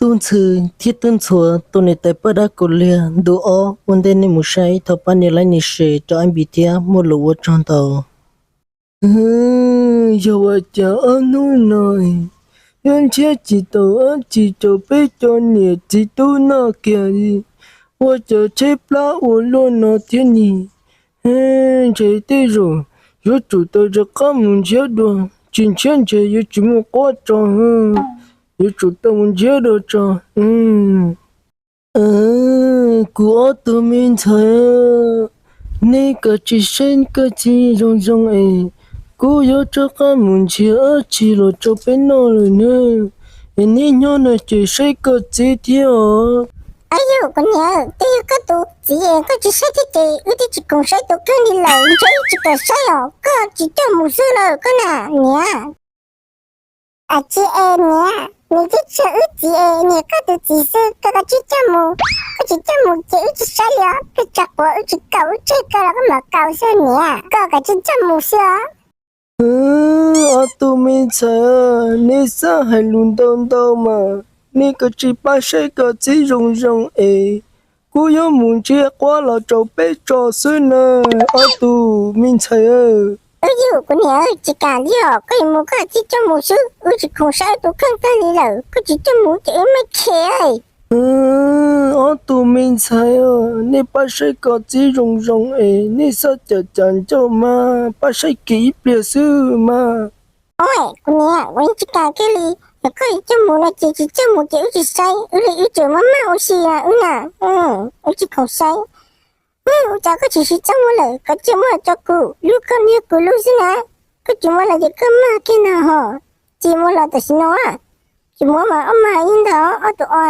Tub Ntxhw thiab Tub Ntxhuav tus niam tais paj dab kaus liag ntu ob ua ntej nej mus saib, thov pab nias like nias share rau Ab Npis thiab muaj lus ua tsaug ntau. Yog ua cas ob hnub no yuav nrhiav tsis tau dab tsi rau peb cov niam txiv tub noj kiag li, ua cas tshaib plab ua luaj no thiab ne? Ntshe tej zaum yuav tsum tau rov qab mus nrhiav dua, tsis nrhiav ntshe yuav tsis muaj quab tso, yuav tsum tau mus nrhiav dua tso. Kuv ob tug me ntxhais, nej kav tsij saib koj txiv zoo zoo es kuv yuav rov qab mus nrhiav dab tsi los rau peb noj lawm na. Es neb nyob no ces saib koj txiv thiab os. Au, yog kuv niam, twb yog koj tus txiv es koj tsis saib thiab ces wb twb tsis khoom saib tus kheej li lawm, ntshe wb tsis kam saib os, koj tsis coj mus xwb lawm koj na niam. Tsis es niam, nws twb tsis yog wb txiv es nws yog koj tus txiv xwb, koj kav tsij coj mus. Koj tsis coj mus ces wb tsis saib li os, koj tsa quav wb tsis kaus, wb tseg koj los koj mam kaus xwb niam, koj kav tsij coj mus xwb os. Ob tug me ntxhais, nej txhob hais lus ntau ntau mas, nej kav tsij pab saib koj txiv zoo zoo es kuv yuav mus nrhiav quab los rau peb tso xwb na, ob tug me ntxhais. Yog kuv niam, tsis kam li os, koj yuav mus koj txiv coj mus xwb, wb tsis khoom saib tus kheej tag li lawm, koj tsis coj mus ces wb mam khiav. Ob tug me ntxhais, nej pab saib koj txiv zoo zoo es nej txhob cam cam ncauj mas, pab saib kiag ib pliag xwb mas. Kuv niam, kuv yeej tsis kam kiag li, yog koj yuav coj mus no ces tsis coj mus ces wb tsis saib, wb li wb tseem maj maj ua si wb na, wb tsis khoom saib. Ua cas koj tsis siv txoj muag lawm, koj cia muab los rau kuv, lub koj niag kuv lub xwb na. Koj tsis muab los ces koj mag kiag no ho. Cia muab los tam sim no, tsis muab mas ob mag ib ntag, ob tug o,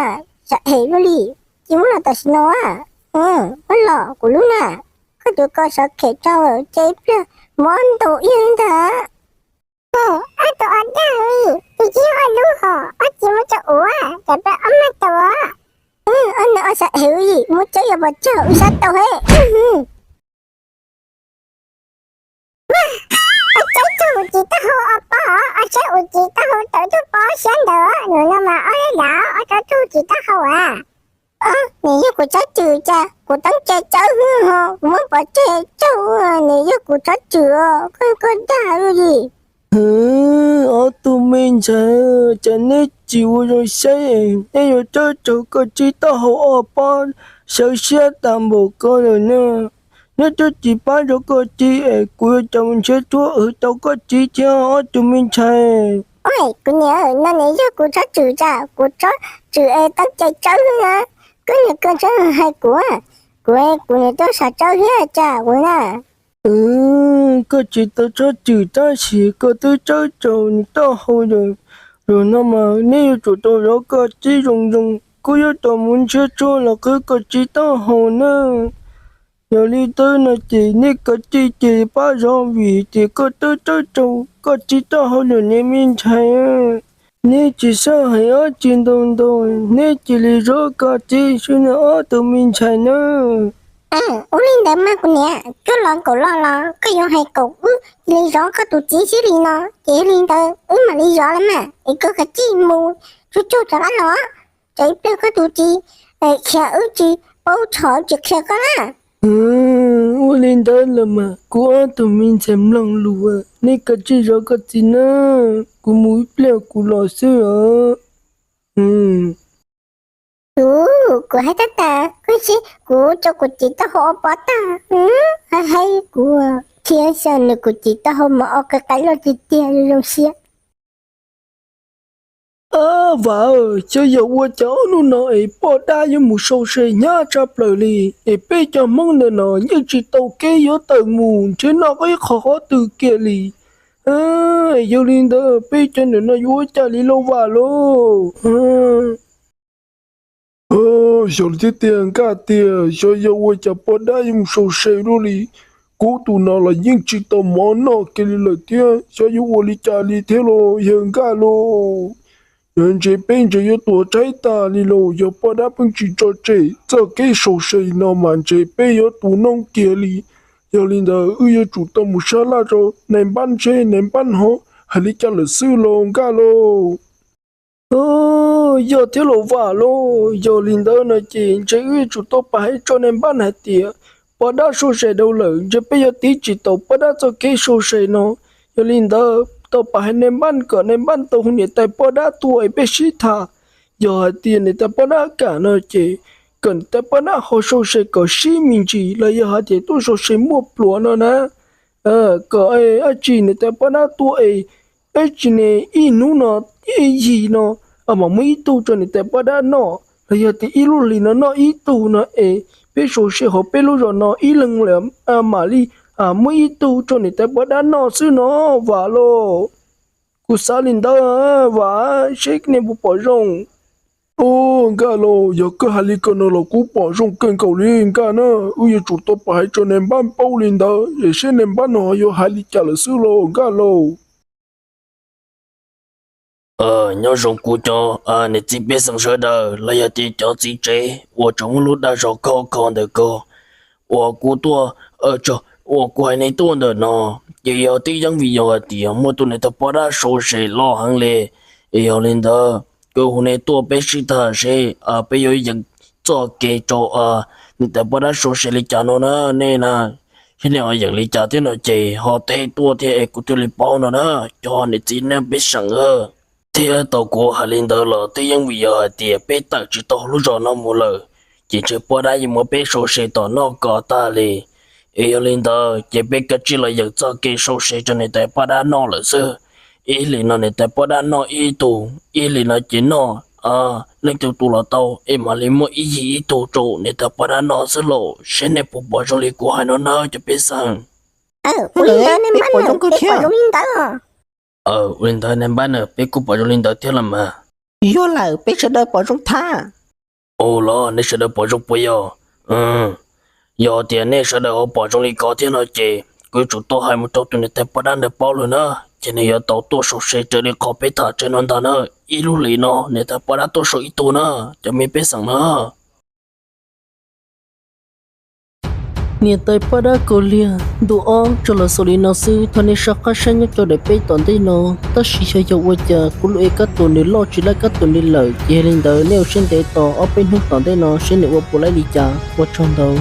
sam hem luaj li. Cia muab los tam sim no, muab los kuv lub na. Koj tus ko sov khem rau ces ib pliag muab ntau ib ntag. Ob tug o dag li, tus cia ob lub ho, ob cia muab rau kuv, cas peb ob mag tau. Ob no o sam hem li, muab cawb yog pos tsag wb sab tau he. Ob tsaib tug tsis taub hau o pob, ob tsaib ua tsis taub hau tawm tuaj pob siab ntawd, nws no mas ob lab lav ob tsaib tug tsis taub hau a. Nws yog kuv tsob tswm cas kuv teeb tsa tsawb hwb ho kuv muab pov tseg tsaug, nws yog kuv tsob tswm os, koj koj dag li. Ob tug me ntxhais, cas neb tsis ua zoo saib, neb yuav tsawb tsaug koj txiv taub hau ob pob, xyov siab tas npaum ko lawm na. Neb twb tsis pab rau koj txiv es kuv yuav cas mus nrhiav tshuaj hwv tau koj txiv thiab ob tug me ntxhais. Kuv niam, no nws yog kuv tsob tswm tsa, kuv tsob tswm es teeb tsa tsawb na. Koj niam koj tsob hais kuv, kuv kuv niam tsob sam tsawb thiab tsa kuv na. Koj tsis tau tsob tswm tab sis koj twb tsawb tsaug nws taub hau lawm. Zaum no mas neb yuav tsum tau zov koj txiv zoo zoo, kuv yuav tau mus nrhiav tshuaj los qhwv koj txiv taub hau na. Yog li ntawd no ces neb kav tsij ces pab zov vim ces koj twb tsawb tsaug koj txiv taub hau lawm ne me ntxhais. Neb tsis txhob hais dab tsi ntau ntau, neb cia li zov koj txiv xwb na ob tug me ntxhais na. Ua li ntawd mas kuv niam, tshuaj los nkaum lo los koj yuav hais kom wb cia li zov koj tus txiv xwb li no, ces yog li ntawd wb mam li zov los mas, es koj kav tsij mus tsuag tsuag rov qab los, tsam ib pliag koj tus txiv qhia wb tsis paub txhom tsis qhia koj na. Ua li ntawd los mas kuv ob tug me ntxhais mloog lus, neb kav tsij zov koj txiv na, kuv mus ib pliag kuv los xwb os. Kuv, kuv hais tab tas, koj saib kuv rau kuv txiv taub hau o pob tag, hais hais kuv thiab xyov nws kuv txiv taub hau mas o qis qais loj tiag tiag zoo siab. Ab, Vam, xyov yog ua cas ob hnub no es poj dab yuav mus sau se hnyav tshaj plaws li, es peb cov Hmoob ntawm no yeej tsis tau kev yuav tawm mus nrhiav noj ib qho qhov twg kiag li. Yog li ntawd peb cov ntawm no yuav ua cas li lauj Vam lauj? Xyov li thiab tiag Nkaj tiag, xyov yog ua cas poj dab yuav mus sau se luaj li. Kuv tus no los yeej tsis tau mov noj kiag li lawm thiab, xyov yuav ua li cas li thiab lauj yawg Nkaj lauj. Yog ntshe peb ntshe yuav tuag tshaib tag li lauj, yog poj dab pheej tsis tso tseg txoj kev sau se no mas ntshe peb yuav tu noob kiag li. Yog li ntawd wb yuav tsum tau mus sab laj rau nais npab ntseb nais npab hov hais li cas lawm xwb lauj Nkaj lauj. Yog thiab los Vam lauj, yog li ntawd no ces ntshe wb yuav tsum tau pab hais rau nais npab hais tias poj dab sau se dhau lawm, ntshe peb yuav tiv tsis tau poj dab txoj kev sau se no. Yog li ntawd tau pab hais nais npab kom nais npab tau hu niam tais poj dab tuaj es peb sib tham. Yog hais tias niam tais poj dab kam no ces kom niam tais poj dab ho sau se kom sib me ntsis los yog hais tias tuaj sau se muaj pluas no na. Kom dab tsi niam tais poj dab tuaj es dab tsi ne, ib hnub no, ib yig no mam muaj ib tug rau niam tais poj dab noj, los yog tias ib lub hlis no noj ib tug no es peb sau se hauv peb lub zos no ib leeg mam li muaj ib tug rau niam tais poj dab noj xwb no, Vam lauj. Kuv xav li ntawd, Vam, seb nej puas pom zoo. Ub, Nkaj lauj, yog koj hais li ko no los kuv pom zoo kawg nkaus li Nkaj na. Wb yuav tsum tau pab hais rau nais npab paub li ntawd es seb nais npab no yuav hais li cas lawm xwb lauj Nkaj lauj. Nyob zoo kuv cov niam txiv pej xeem sawv daws los yog tias cov txiv tsev uas tseem muaj lub dag zog khov kho ntawm ko uas kuv tuaj, uas kuv hais nej tuaj ntawm no, ces yog twb yeej vim yog hais tias muaj tus niam tais poj dab sau se loj heev li. Yog li ntawd kuv hu nej tuaj peb sib tham seb peb yuav yeem txoj kev rau niam tais poj dab sau se li cas no na. Nej na, thiab nej ho yeem li cas thiab no ces ho teb tuaj thiab es kuv thiaj li paub no na, cov niam txiv nej pej xeem. Thiab tau kuv hais li ntawd los twb yeej vim yog hais tias peb tawm tsis tau lub zos no mus lawm, ces ntshe poj dab yeej muab peb sau se tom noj kom tag li. Es yog li ntawd ces peb kav tsij los yeem txoj kev sau se rau niam tais poj dab noj lawm xwb. Ib hlis no niam tais poj dab noj ib tug, ib hlis no ces noj leej twg tus los tau es mam li muaj ib yig ib tug rau niam tais poj dab noj xwb lauj. Seb nej puas pom zoo li kuv hais no na cov pej xeem. Ua li ntawd nais npab na, peb kuj pom zoo li ntawd thiab los mas. Yog lawm, peb sawv daws pom zoo thab. Ua los nej sawv daws pom zoo puas yog? Yog tias nej sawv daws ho pom zoo li ko thiab no ces kuv yuav tsum tau hais mus rau tus niam tais poj dab ntawd paub lawm na, ces nws yuav tau tuaj sau se raws li qhov peb tham tseg no ntag na. Ib lub hlis no niam tais poj dab tuaj sau ib tug na, cov me pej xeem na. Niam tais poj dab kaus liag ntu ob tsuas los xaus li no xwb, thov nej soj qab saib nyob rau daim peb tom ntej no. Tab sis xyov yog ua cas kuv lub e kab tus nws loj tsis laij kab tus li lawm, ces yog li ntawd nej ua siab ntev tos ob peb hnub tom ntej no seb nws ua puas laij li cas. Ua tsaug ntau.